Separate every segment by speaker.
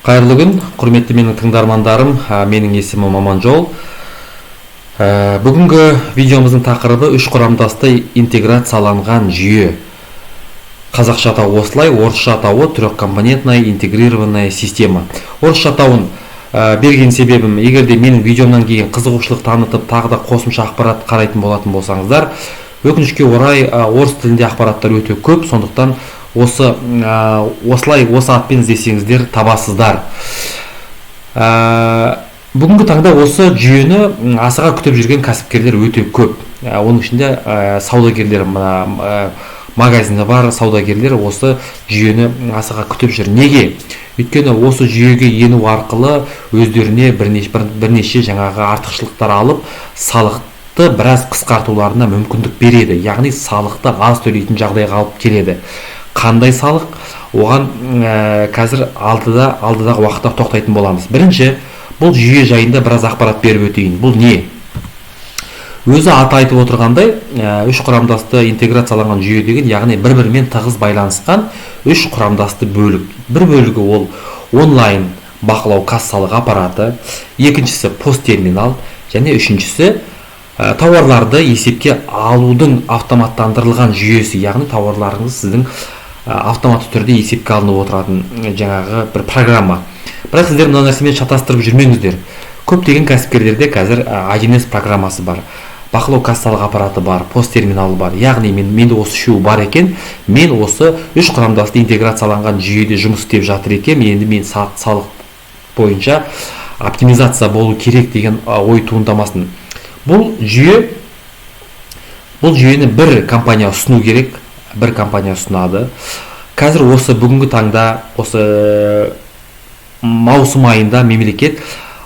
Speaker 1: Қайырлы күн, құрметті менің тыңдармандарым. Менің есімім Аманжол. Бүгінгі видеомыздың тақырыбы: үш құрамдасты интеграцияланған жүйе. Қазақша атауы осылай, орысша атауы трехкомпонентная интегрированная система. Орысша атауын берген себебім, егер де менің видеомнан кейін қызығушылық танытып, тағы да қосымша ақпарат қарайтын болатын болсаңыздар, өкінішке орай, орыс тілінде ақпараттар өте көп, сондықтан осы осылай, осы атпен іздесеңіздер, табасыздар. Бүгінгі таңда осы жүйені асыға күтіп жүрген кәсіпкерлер өте көп. Оның ішінде саудагерлер, мына магазині бар саудагерлер осы жүйені асыға күтіп жүр. Неге? Өйткені осы жүйеге ену арқылы өздеріне бірнеше жаңағы артықшылықтар алып, салықты біраз қысқартуларына мүмкіндік береді, яғни салықты аз төлейтін жағдайға алып келеді. Қандай салық? Оған қазір алдыдағы уақытта тоқтайтын боламыз. Бірінші бұл жүйе жайында біраз ақпарат беріп өтейін. Бұл не? Өзі аты айтып отырғандай, үш құрамдасты интеграцияланған жүйе деген, яғни бір бірімен тығыз байланысқан үш құрамдасты бөлік. Бір бөлігі ол онлайн бақылау кассалық аппараты, екіншісі POS терминал және үшіншісі тауарларды есепке алудың автоматтандырылған жүйесі, яғни тауарларыңыз сіздің автоматты түрде есепке алынып отыратын жаңағы бір программа. Бірақ сіздер мына нәрсемен шатастырып жүрмеңіздер. Көптеген кәсіпкерлерде қазір 1С программасы бар, бақылау кассалық аппараты бар, POS терминалы бар. Яғни менде осы үшеуі бар екен, мен осы үш құрамдасты интеграцияланған жүйеде жұмыс істеп жатыр екенмін, енді мен салық бойынша оптимизация болу керек деген ой туындамасын. Бұл жүйені бір компания ұсыну керек, бір компания ұсынады. Қазір осы бүгінгі таңда, осы маусым айында мемлекет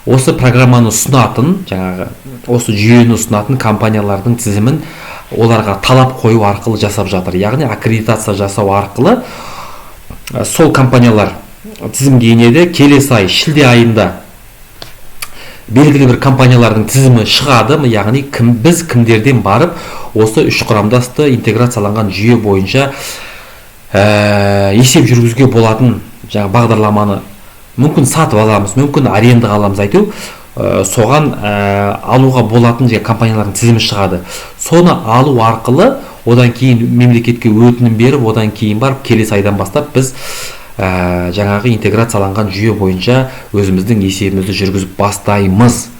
Speaker 1: осы программаны ұсынатын, жаңағы осы жүйені ұсынатын компаниялардың тізімін оларға талап қою арқылы жасап жатыр, яғни аккредитация жасау арқылы сол компаниялар тізімге енеді. Келесі ай, шілде айында белгілі бір компаниялардың тізімі шығады, яғни кім, біз кімдерден барып осы үш құрамдасты интеграцияланған жүйе бойынша есеп жүргізуге болатын жаңа бағдарламаны мүмкін сатып аламыз, мүмкін арендаға аламыз, әйтеу соған алуға болатын жаңа компаниялардың тізімі шығады. Соны алу арқылы одан кейін мемлекетке өтінім беріп, одан кейін барып келесі айдан бастап біз жаңағы интеграцияланған жүйе бойынша өзіміздің есебімізді жүргізіп бастаймыз.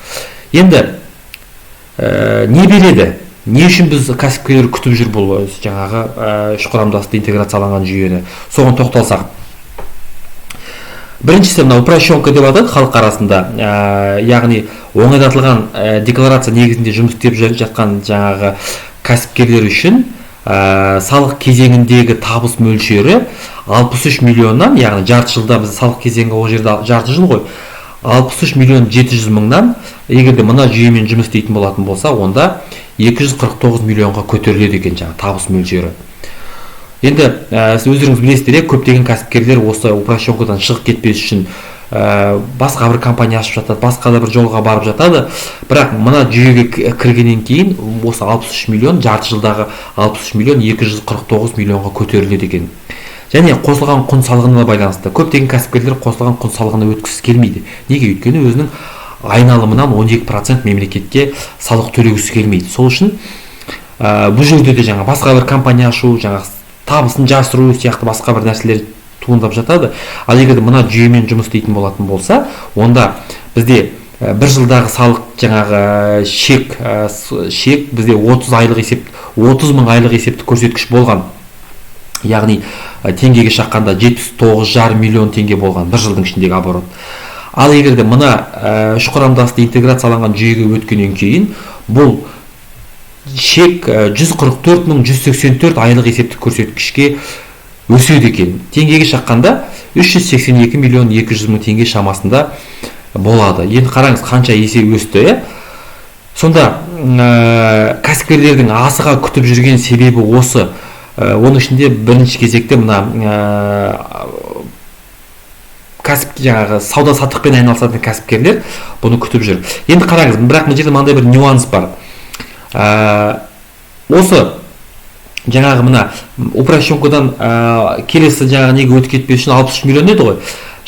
Speaker 1: Енді не береді? Не үшін біз, кәсіпкерлер күтіп жүр бұл жаңағы үш құрамдасты интеграцияланған жүйені? Соған тоқталсақ, біріншісі мына упрощенка деп атады халық арасында, яғни оңайлатылған декларация негізінде жұмыс істеп жатқан жаңағы кәсіпкерлер үшін салық кезеңіндегі табыс мөлшері 63 миллионнан, яғни жарты жылда, біз салық кезеңі ол жерде жарты жыл ғой, 63 миллион 700 мыңнан, егер де мына жүйемен жұмыс істейтін болатын болса, онда 249 миллионға көтеріледі екен жаңағы табыс мөлшері. Енді сіз өздеріңіз білесіздер, иә, көптеген кәсіпкерлер осы упрощенкадан шығып кетпес үшін басқа бір компания ашып жатады, басқа да бір жолға барып жатады. Бірақ мына жүйеге кіргеннен кейін осы 63 миллион, жарты жылдағы 63 миллион 249 миллионға көтеріледі екен. Және қосылған құн салығына байланысты көптеген кәсіпкерлер қосылған құн салығына өткісі келмейді. Неге? Өйткені өзінің айналымынан 12% мемлекетке салық төлегісі келмейді. Сол үшін бұл жерде де жаңа басқа бір компания ашу, жаңағы табысын жасыру сияқты басқа бір нәрселер туындап жатады. Ал егер де мына жүйемен жұмыс істейтін болатын болса, онда бізде бір жылдағы салық жаңағы шек бізде 30 айлық есеп, 30 мың айлық есептік көрсеткіш болған, яғни теңгеге шаққанда 79,5 миллион теңге болған бір жылдың ішіндегі оборот. Ал егер де мына үш құрамдасты интеграцияланған жүйеге өткеннен кейін бұл шек 144 мың 184 айлық есептік көрсеткішке өседі екен. Теңгеге шаққанда 382 миллион 200 мың теңге шамасында болады. Енді қараңыз, қанша есе өсті, иә? Сонда кәсіпкерлердің асыға күтіп жүрген себебі осы. Оның ішінде бірінші кезекте мына кәсіп, жаңағы сауда саттықпен айналысатын кәсіпкерлер бұны күтіп жүр. Енді қараңыз, бірақ мына жерде мынандай бір нюанс бар. Осы жаңағы мына упрощенкадан келесі жаңағы неге өтіп кетпес үшін 63 миллион еді ғой.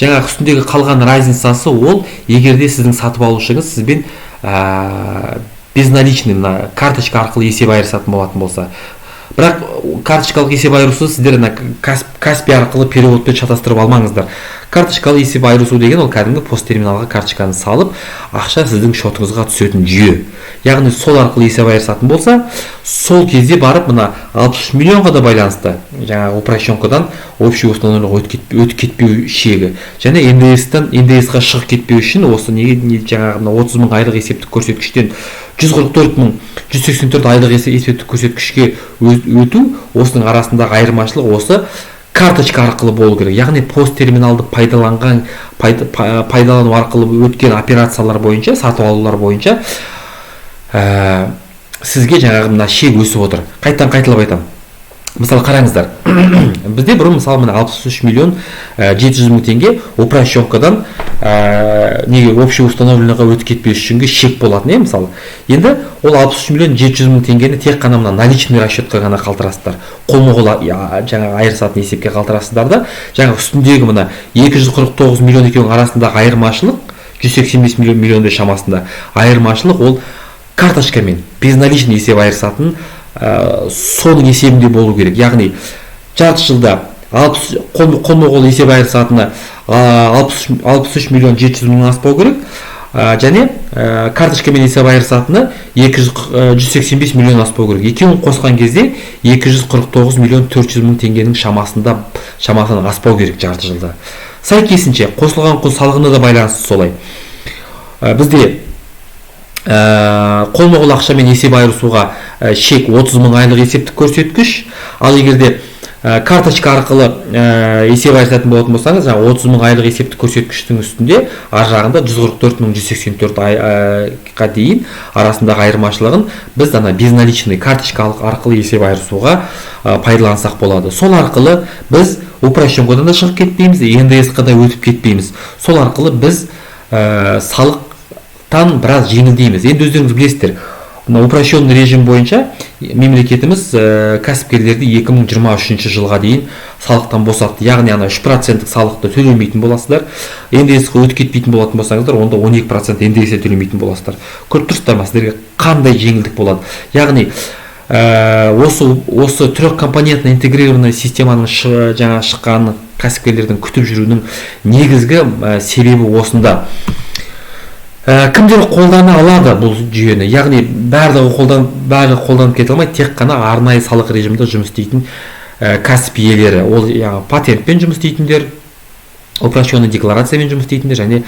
Speaker 1: Жаңағы үстіндегі қалған разницасы ол егер де сіздің сатып алушыңыз сізбен безналичный, мына карточка арқылы есеп айырысатын болатын болса. Бірақ карточкалық есеп айырысу сіздер ана Каспи арқылы переводпен шатастырып алмаңыздар. Карточкалы есеп айырысу деген ол кәдімгі пост терминалға карточканы салып, ақша сіздің шотыңызға түсетін жүйе. Яғни сол арқылы есеп айырысатын болса, сол кезде барып мына 63 миллионға да байланысты жаңағы упрощенкадан общий установленный өтіп кетпеу шегі және НДС-тан НДС-ға шығып кетпеу үшін осы неге не, жаңағы мына 30 мың айлық есептік көрсеткіштен 144 184 айлық есептік көрсеткішке өту, осының арасындағы айырмашылық осы карточка арқылы болу керек. Яғни пост терминалды пайдалану арқылы өткен операциялар бойынша, сатып алулар бойынша сізге жаңағы мына шек өсіп отыр. Қайтадан қайталап айтамын. Мысалы, қараңыздар, бізде бұрын, мысалы, мына 63 миллион 700 мың теңге упрощенкадан неге общий установленныйға өтіп кетпес үшінге шек болатын, иә. Мысалы, енді ол 63 миллион 700 мың теңгені тек қана мына наличный расчетқа ғана қалтырасыздар, қолма қол жаңағы айырысатын есепке қалтырасыздар да, жаңағы үстіндегі мына 249 миллион екеуінің арасындағы айырмашылық 185 миллиондай шамасында айырмашылық, ол карточкамен безналичный есеп айырысатын соның есебінде болу керек. Яғни жарты жылда қолма қол есеп айырысатыны 63 миллион 700 мыңнан аспау керек және карточкамен есеп айырысатыны 185 миллион аспау керек. Екеуін қосқан кезде 249 миллион 400 мың теңгенің шамасынан аспау керек жарты жылда. Сәйкесінше қосылған құн салығына да байланысты солай. Бізде қолма-қол ақшамен есеп айырысуға шек 30 мың айлық есептік көрсеткіш, ал егер де карточка арқылы есеп айырысатын болатын болсаңыз, жаңағы 30 мың айлық есептік көрсеткіштің үстінде ар жағында 144 мың 184 айға дейін арасындағы айырмашылығын біз ана безналичный карточка арқылы есеп айырысуға пайдалансақ болады. Сол арқылы біз упрощенкадан да шығып кетпейміз, НДС-қа да өтіп кетпейміз. Сол арқылы біз салықтан біраз жеңілдейміз. Енді өздеріңіз білесіздер, мына упрощенный режим бойынша мемлекетіміз кәсіпкерлерді 2023 жылға дейін салықтан босатты. Яғни ана 3 проценттік салықты төлемейтін боласыздар. НДС-ға өтіп кетпейтін болатын болсаңыздар, онда 12% НДС төлемейтін боласыздар. Көріп тұрсыздар ма, сіздерге қандай жеңілдік болады? Яғни осы трехкомпонентный интегрированный системаның жаңа шыққанын кәсіпкерлердің күтіп жүруінің негізгі себебі осында. Кімдер қолдана алады бұл жүйені? Яғни барлығы қолданып кете алмайды, тек қана арнайы салық режимінде жұмыс істейтін кәсіп иелері, ол яғни патентпен жұмыс істейтіндер, упрощенный декларациямен жұмыс істейтіндер және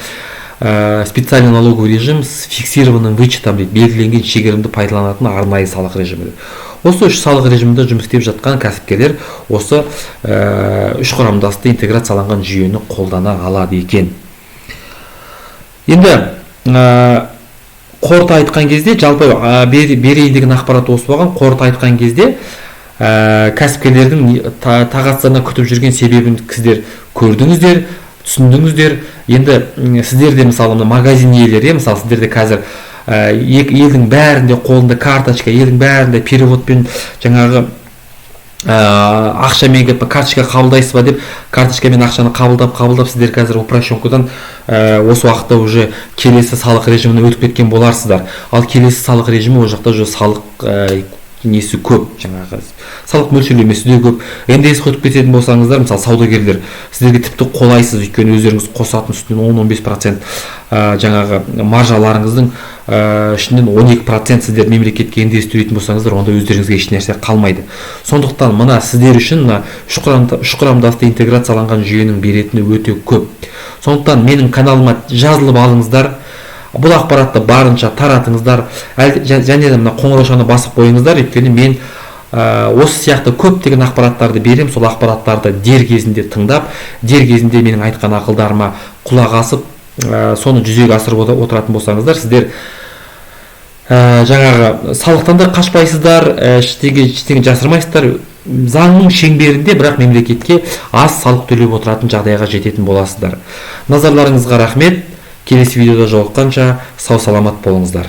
Speaker 1: специальный налоговый режим с фиксированным вычетом дейді, белгіленген шегерімді пайдаланатын арнайы салық режимі. Осы үш салық режимінде жұмыс істеп жатқан кәсіпкерлер осы үш құрамдасты интеграцияланған жүйені қолдана алады екен. Енді қорыта айтқан кезде, жалпы берейін деген ақпарат осы болған. Қорыта айтқан кезде, кәсіпкерлердің тағатсыздана күтіп жүрген себебін сіздер көрдіңіздер, түсіндіңіздер. Енді сіздер де, мысалы, мына магазин иелері, мысалы, сіздерде қазір елдің бәрінде қолында карточка, елдің бәрінде переводпен жаңағы ақшамен келіп, карточка қабылдайсыз ба деп, карточкамен ақшаны қабылдап қабылдап, сіздер қазір упрощенкадан осы уақытта уже келесі салық режиміне өтіп кеткен боларсыздар. Ал келесі салық режимі, ол жақта уже салық несі көп, жаңағы салық мөлшерлемесі де көп. НДС өтіп кететін болсаңыздар, мысалы, саудагерлер, сіздерге тіпті қолайсыз, өйткені өздеріңіз қосатын үстінен 10-15% жаңағы маржаларыңыздың ішінен 12% сіздер мемлекетке НДС төлейтін болсаңыздар, онда өздеріңізге еш нәрсе қалмайды. Сондықтан мына сіздер үшін мына үш құрамдасты интеграцияланған жүйенің беретіні өте көп. Сондықтан менің каналыма жазылып алыңыздар, бұл ақпаратты барынша таратыңыздар және де мына қоңыраушаны басып қойыңыздар, өйткені мен осы сияқты көптеген ақпараттарды беремін. Сол ақпараттарды дер кезінде тыңдап, дер кезінде менің айтқан ақылдарыма құлақ асып, соны жүзеге асырып отыратын болсаңыздар, сіздер жаңағы салықтан да қашпайсыздар, ештеңе жасырмайсыздар, заңның шеңберінде, бірақ мемлекетке аз салық төлеп отыратын жағдайға жететін боласыздар. Назарларыңызға рахмет. Келесі видеода жолыққанша сау саламат болыңыздар.